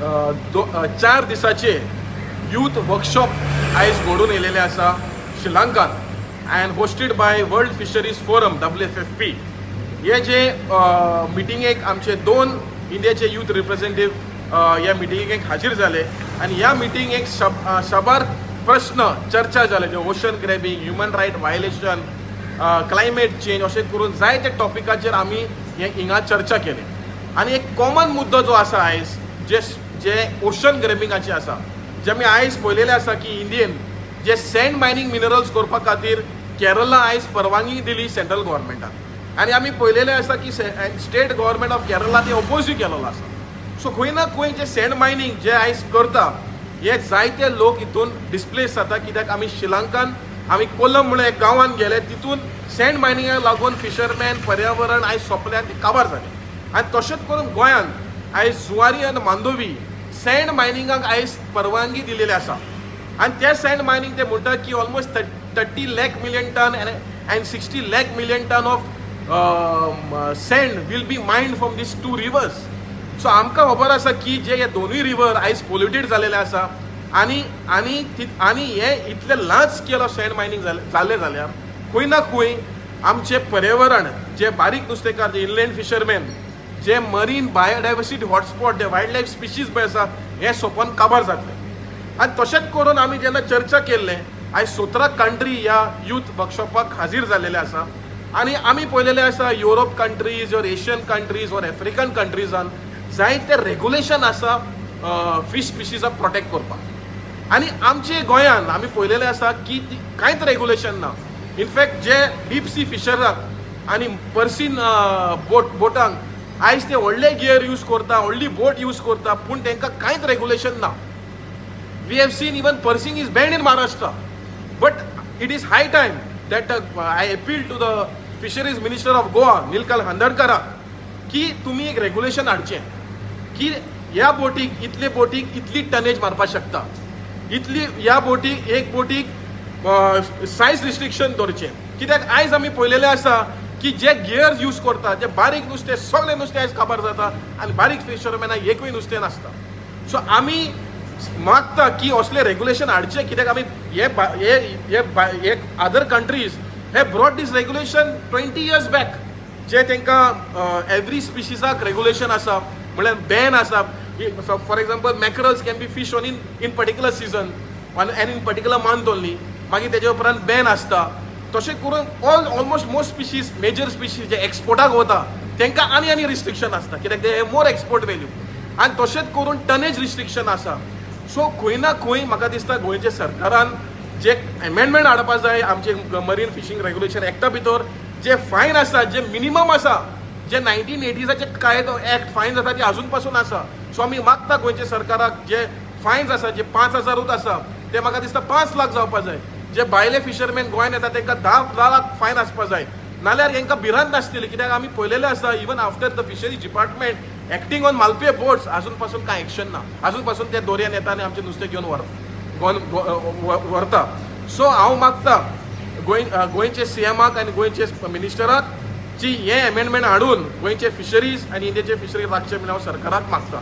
4 दिसाचे youth workshop आयज घडून येयलेले आसा श्रीलंकान and hosted by World Fisheries Forum, WFFP. हे जे मिटिंगेक आमचे दोन इंडियाचे यूथ रिप्रेझेंटेटिव्ह ह्या मिटिंगेक हाजीर जाले आनी ह्या मिटिंगेक साबार प्रश्न चर्चा जाले, जे ocean grabbing, human right violation, climate change अशें करून जायते टॉपिकाचेर आमी हे हिंगा चर्चा केली. आनी एक कॉमन मुद्दो जो आसा आयज, जे जे ओशन ग्रॅबिंगाचे आसा, जे आमी आयज पळयलेले आसा की इंडियन जे सँड मायनींग मिनरल्स करपा खातीर केरला आयज परवानगी दिली सेंट्रल गव्हर्मेंटान. आनी आमी पळयलेले आसा की स्टेट गव्हर्मेंट ऑफ केरला ते ओपोजूय केलेलो आसा. सो खंय ना खंय जे सँड मायनींग जे आयज करता, हे जायते लोक हितून डिस्प्लेस जाता, कित्याक आमी श्रीलंकान आमी कोलम म्हणून एक गांवान गेले, तितून सँड मायनिंगाक लागून फिशरमॅन, पर्यावरण आयज सोंपलें आनी ते काबार जाले. आनी तशेंच करून गोंयांत आयज जुवारी आनी मांडोवी सँड मायनिंगाक आयज परवानगी दिलेली आसा. आनी ते सँड मायनींग ते म्हणटा की almost 30 lakh million ton and 60 lakh million ton of sand will be mined from these two rivers. So आमकां खबर आसा की जे हे दोनूय रिवर आयज पोल्युटेड जालेले आसा आनी हे इतले large scale of sand mining जालें जाल्यार खंय ना खंय आमचें पर्यावरण, जे बारीक नुस्तेकार, जे इनलँड फिशरमॅन, जे मरीन बायोडायवर्सिटी हॉटस्पॉट, जे वायल्ड लायफ स्पिशीज पळय आसा, हे सोंपोन काबार जातले. आनी तशेंच करून आमी जेन्ना चर्चा केल्ले, आयज 17 कंट्री ह्या यूथ वर्कशॉपाक हाजीर जाल्लेले आसा. आनी आमी पळयलेले आसा, Europe countries or Asian countries or African कंट्रीजान जायते रेगुलेशन आसा फिश स्पिशीजाक प्रोटेक्ट करपाक. आनी आमचे गोंयान आमी पळयलेलें आसा की ती कांयच रेगुलेशन ना. इनफॅक्ट जे डीप सी फिशराक आनी पर्सीन बोटांक आयज ते व्हडले गियर यूज करता, व्हडली बोट यूज करता, पूण तांकां कांयच रेगुलेशन ना. We have seen even purse seine is banned in Maharashtra, but it is high time that I appeal to the fisheries minister of Goa, Nilkanth हळदणकराक, की तुमी एक रेगुलेशन हाडचें की ह्या बोटीक, इतले बोटीक इतली टनेज मारपाक शकता, इतली ह्या बोटीक, एक बोटीक सायज रिस्ट्रिक्शन दवरचें. कित्याक आयज आमी पळयलेलें आसा की जे गियर्स यूज करता, जे बारीक नुस्तें, सगळें नुस्तें आयज काबार जाता आनी बारीक फिशरमॅनाक एकूय नुस्तें नासता. सो आमी मागता की असले रेगुलेशन हाडचें, कित्याक आमी हे बा- हे हे बा- हे other countries have brought this regulation 20 years back, जे तांकां एवरी स्पिशीजाक रेगुलेशन आसा, म्हणल्यार बॅन आसा. For example, mackerels can be fish on in particular season and in particular month only. मागीर तेजे उपरांत बॅन आसता. तशें करून all almost most species, major species जे एक्सपोर्टाक वता, तांकां आनी आनी रिस्ट्रिक्शन आसता, कित्याक ते मोर एक्सपोर्ट व्हॅल्यू. आनी तशेंच करून टनेज रिस्ट्रिक्शन आसा. सो खंय ना खंय म्हाका दिसता गोंयच्या सरकारान जे एमेंडमेंट हाडपा जाय आमचे मरीन फिशींग रेग्युलेशन एक्टा भितर. जे फायन आसा, जे मिनिमम आसा, जे 1980साचे कायदो एक्ट फायन जाता, ते अजून पासून आसा. सो आमी मागता गोंयच्या सरकाराक, जे फायन्स आसा, जे 5,000रूच आसा, ते म्हाका दिसता 5 लाख जावपा जाय. जे भायले फिशरमॅन गोंयान येता, तांकां 10 लाख फायन आसपा जाय, नाल्यार हेंकां भिरांत नासतली. कित्याक आमी पळयलेलें आसा, even after the fisheries department acting on Malpe boats, अजून पासून कांय एक्शन ना. अजून पासून ते दोरयान येता आनी आमचें नुस्तें घेवन व्हर गोवन व्हरता. सो हांव मागता गोंयचे सीएमाक आनी गोंयचे मिनिस्टराक की हे एमेंडमेंट हाडून गोंयचे फिशरीज आनी इंडियाचे फिशरीज राखचे म्हणून हांव सरकाराक मागता.